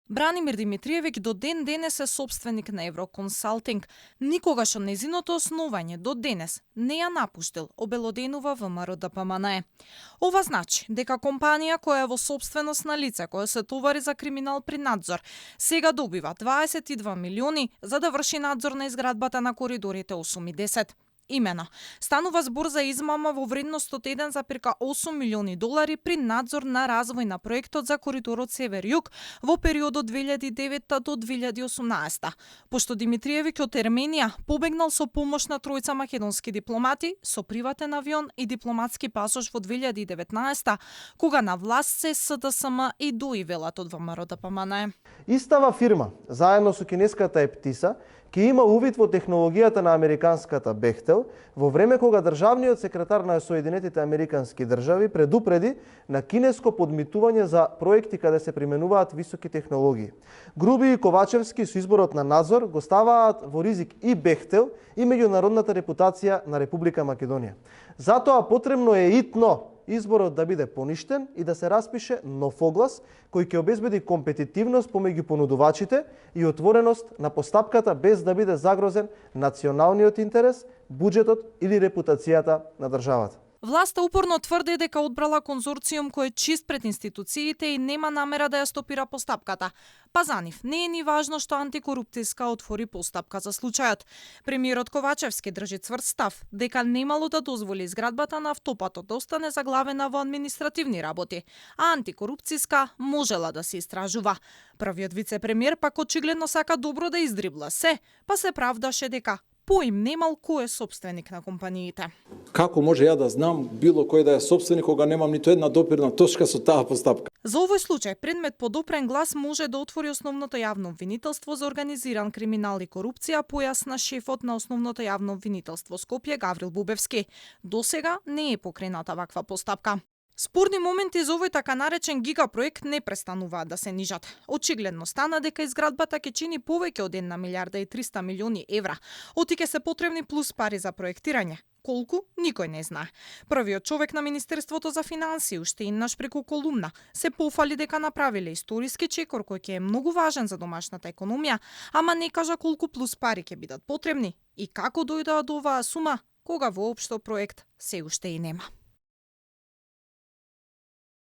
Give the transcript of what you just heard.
Бранимир Димитриевиќ до ден денес е собственик на Евроконсалтинг. Никогаш од незиното основање до денес не ја напуштил, обелоденува ВМРО-ДПМНЕ. Ова значи дека компанија која е во собственост на лице кое се товари за криминал при надзор, сега добива 22 милиони за да врши надзор на изградбата на коридорите 8 и 10. Имено, станува збор за измама во вредност од 1,8 милиони долари при надзор на развој на проектот за коридорот Север-Југ во периодот 2009 до 2018. Пошто Димитриевиќ од Ерменија побегнал со помош на тројца македонски дипломати со приватен авион и дипломатски пасош во 2019 кога на власт се СДСМ и доивелат од ВМРО-ДПМНЕ. Истава фирма, заедно со кинеската Ептиса, ќе има увид во технологијата на американската Бехтел во време кога државниот секретар на Соединетите Американски држави предупреди на кинеско подмитување за проекти каде се применуваат високи технологии. Груби и Ковачевски со изборот на надзор го ставаат во ризик и Бехтел и меѓународната репутација на Република Македонија. Затоа потребно е итно изборот да биде поништен и да се распише нов оглас кој ќе обезбеди компетитивност помеѓу понудувачите и отвореност на постапката без да биде загрозен националниот интерес, буџетот или репутацијата на државата. Власта упорно тврди дека одбрала конзорциум кој е чист пред институциите и нема намера да ја стопира постапката. Па за нив не е ни важно што антикорупцијска отвори постапка за случајот. Премиерот Ковачевски држи цврст став дека немало да дозволи изградбата на автопатот да остане заглавена во административни работи, а антикорупцијска можела да се истражува. Првиот вице-премиер пак очигледно сака добро да издрибла се, па се правдаше дека поим немал кој е собственик на компаниите. Како може ја да знам било кој да е собственик кога немам ниту една допирна точка со таа постапка? За овој случај предмет подопрен глас може да отвори основното јавно обвинителство за организиран криминал и корупција, појасна шефот на основното јавно обвинителство Скопје Гаврил Бубевски. Досега не е покрената ваква постапка. Спорни моменти за овој така наречен гигапроект не престануваат да се нижат. Очигледно стана дека изградбата ќе чини повеќе од 1 милиарда и 300 милиони евра. Оти ќе се потребни плюс пари за проектирање. Колку? Никој не знае. Првиот човек на Министерството за финансии, уште иннаш преку колумна, се пофали дека направиле историски чекор кој ќе е многу важен за домашната економија, ама не кажа колку плюс пари ќе бидат потребни и како дојдоа до оваа сума, кога воопшто проект се уште и нема.